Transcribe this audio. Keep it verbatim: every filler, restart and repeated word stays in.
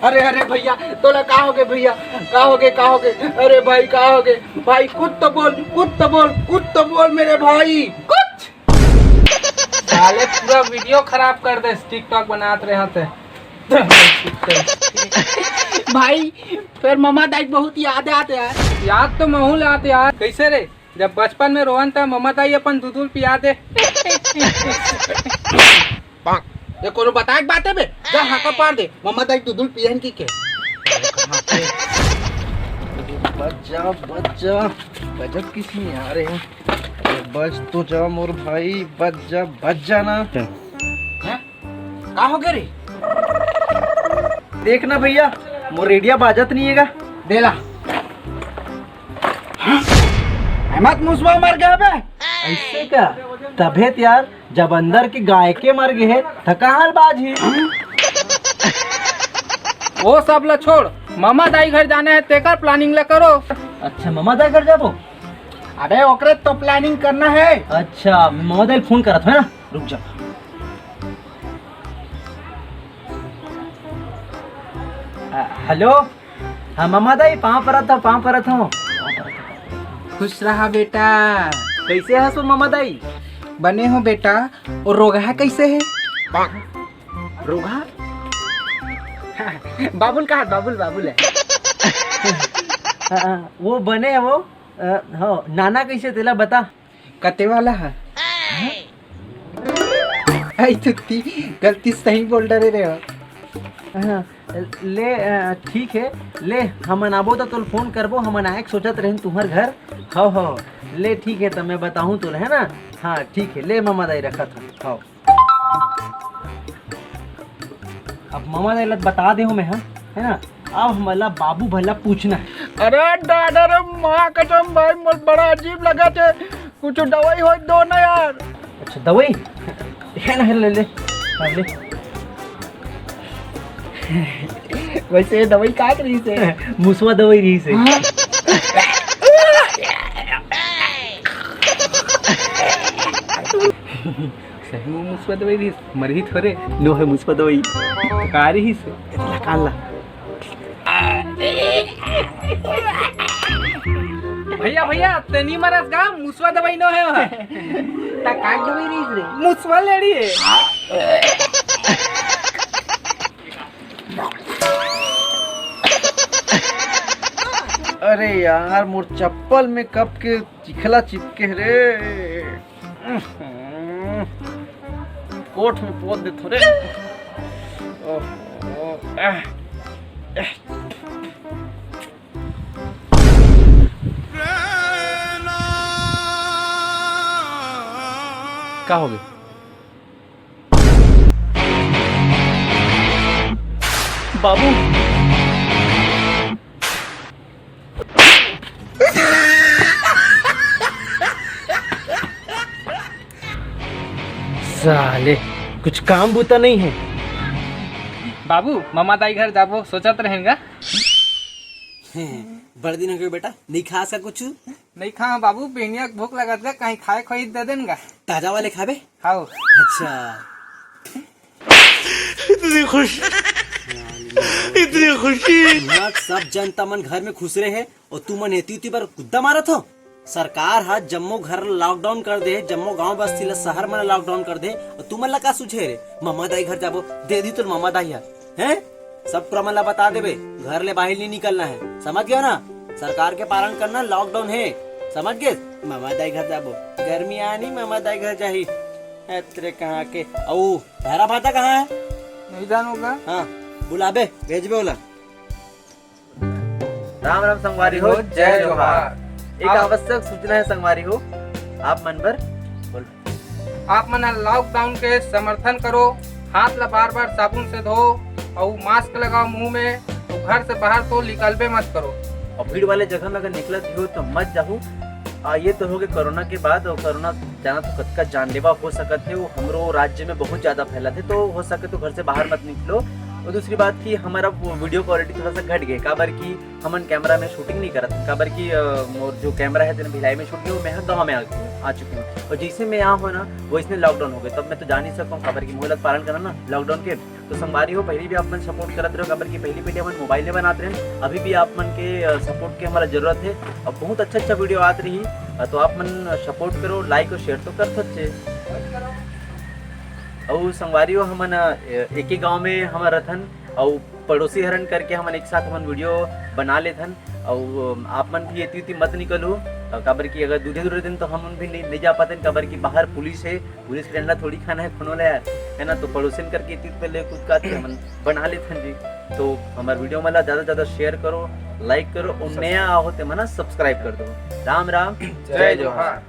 अरे, अरे भैया, तोला का होगे भैया? का होगे, का होगे? अरे भाई, का होगे? भाई, कुछ तो बोल, कुछ तो बोल, कुछ तो बोल मेरे भाई। कुछ? साले पूरा वीडियो खराब कर दे, TikTok बनात रहे ते। भाई, फेर ममा दाई बहुत याद आत हे यार। याद तो महू ल आत हे यार। कैसे रे? जब बचपन में रोहन त ममा दाई अपन दूध ल पिया दे। ये कोनो बताए के बात हे बे? जा हाका पार दे। ममा दाई दूध ल पियन की के? बच जा, बच जा। गजब किस्म यार हे। बच तो जा मोर भाई, बच जा, बच जा ना। हैं? का होगे रे? देख ना भैया, मोर रेडिया बाजत नहीं हे गा। देला। हाँ? एमा त मुसवा मर गे बे। ऐसे का? तभे त यार, जब अंदर के गाय के मर गे हे, त कहाँ ल बाजही? वो सब ला छोड़, ममा दाई घर जाना हे, तेकर planning ला करो। अच्छा, ममा दाई घर जाबो? अबे, ओकरे तो planning करना हे। अच्छा, ममा दाई ल फोन करत हों ना, रुक जा। अ, हेलो। हाँ, ममा दाई, पाँव परत हों, पाँव परत हों। खुश रहा बेटा। कैसे हस वो ममा दाई? बने हों बेटा। अउ रोगहा कैसे हे? रोगहा? बाबुल कहा, बाबुल, बाबुल हे। हाँ, हाँ, वो बने हे वो। अ, हाँ, नाना कैसे, तेला बता। कते वाला हे? आई तुत्ती, गलती से सही बोल डरे रे हो। हाँ, ले, अ, ठीक हे, ले, हमन आबो त तोल फोन करबो, हमन आए के सोचत रहेन तुम्हर घर। हव, हव, ले, ठीक हे, त मैं बताहूँ तोला, हे ना? हाँ, ठीक हे, ले, ममा दाई रखत हन, हव। अब ममा दाई ला बता दे हों मैं, हाँ, हे ना? अब हमला बाबू भला पूछना हे। अरे दादा रे, माँ कसम भाई, मोर बड़ा अजीब लगत हे, कुछ दवाई हो दो ना यार। अच्छा, दवाई? हे ना, हे ले, ले। हाँ, ले। वैसे ये दवाई का के रहिस हे? मुसवा दवाई रहिस हे। हाँ? सही में मुसवा दवाई रहिस, मरही थोरे। नो हे मुसवा दवाई। का रहिस हे? लकान ला। भैया, भैया, ते नी मरस गा, मुसवा दवाई नो हे। त का दवाई रहिस रे? मुसवा लेड़ी हे। अरे यार, मोर चप्पल में कब के चिखला चिपके हे रे। कोट में पोत दे थोरे। ओहो, आह, आह। का होगे? बाबू। साले, कुछ काम बूता नहीं हे। बाबू, ममा दाई घर जाबो, सोचत रहेन गा। बड़ दिन होगे बेटा, नहीं खास का कुछ? नहीं खाओं बाबू, बिहनिया के भूख लगत गा, कहीं खाए खोई दे देन गा। ताजा वाले खाबे? हाओ। अच्छा। इतनी खुशी, इतनी खुशी। इहाँ सब जनता मन घर में खुसरे हे अउ तुमन एती उती बर कुद्दा मारत हो। सरकार ह जम्मो घर ल lockdown कर दे, जम्मो गांव बस्ती ल, शहर मन ल lockdown कर दे, अउ तुमन ला का सूझे रे? ममा दाई घर जाबो, दे दी तोर ममा दाई ह, हैं? सब टुरा मन ला बता देबे, घर ले बाहिर नहीं निकलना हे, समझ गयो ना? सरकार के पालन करना, lockdown हे, समझ गे? ममा दाई घर जाबो, गर्मी आनी ममा दाई घर जाही। अतरे कहाँ के, अउ भैरा भाटा कहाँ हे? नहीं जानूंगा। हाँ, बुलाबे, भेजबे ओला। राम राम संगवारी हो, जय जोहार। एक आवश्यक सूचना हे संगवारी हो, आप मन बर। बोल। आप मन ह lockdown के समर्थन करो, हाथ ला बार-बार साबुन से धो अउ mask लगाओ मुंह में, अउ घर से बाहर तो निकलबे मत करो। अउ भीड़ वाले जगह में अगर निकलत हो तो मत जाहू। आ, ये तो होगे कोरोना के बाद, अउ कोरोना जाना तो कतका जानलेवा हो सकत हे, वो हमरो राज्य में बहुत ज्यादा फैलत हे, तो हो सके तो घर से बाहर मत निकलो। और दूसरी बात कि हमारा वो वीडियो क्वालिटी थोड़ा सा घट गए, काबर कि हमन कैमरा में शूटिंग नहीं करत, काबर कि अ, मोर जो कैमरा है तेन भिलाई में शूट किया, मैं गाँव में आ, आ चुके हूँ। और जैसे मैं यहाँ हो ना, वैसने लॉकडाउन हो गए, तब मैं तो जा नहीं सकूँ, काबर कि मोला पालन करना ना लॉकडाउन के। तो संगवारी हो, पहली भी आप मन सपोर्ट करत रहो, काबर कि पहली पहली हमन मोबाइल में बनात रहे, अभी भी आप मन के सपोर्ट के हमारा जरूरत है। अब बहुत अच्छा अच्छा वीडियो आत रही, अ, तो आप मन सपोर्ट करो, लाइक और शेयर तो कर सकते। अउ संगवारी हो, हमन अ, एक ही गांव में हमन रथन, अउ पड़ोसी हरन करके हमन एक साथ हमन वीडियो बना लेथन। अउ अ, आप मन भी एती उती मत निकलू, अ, काबर कि अगर दूसरे दूसरे दिन तो हमन भी नहीं, नहीं जा पाते, काबर कि बाहर पुलिस है, पुलिस के डंडा थोड़ी खाना है कोनो ला यार, है ना। तो पड़ोसियन करके एती उती ले कुछ का हमन बना लेथन जी। तो हमार वीडियो मन ला ज्यादा से ज्यादा शेयर करो, लाइक करो, और नया आहो ते मन सब्सक्राइब कर दो। राम राम, जय जोहार।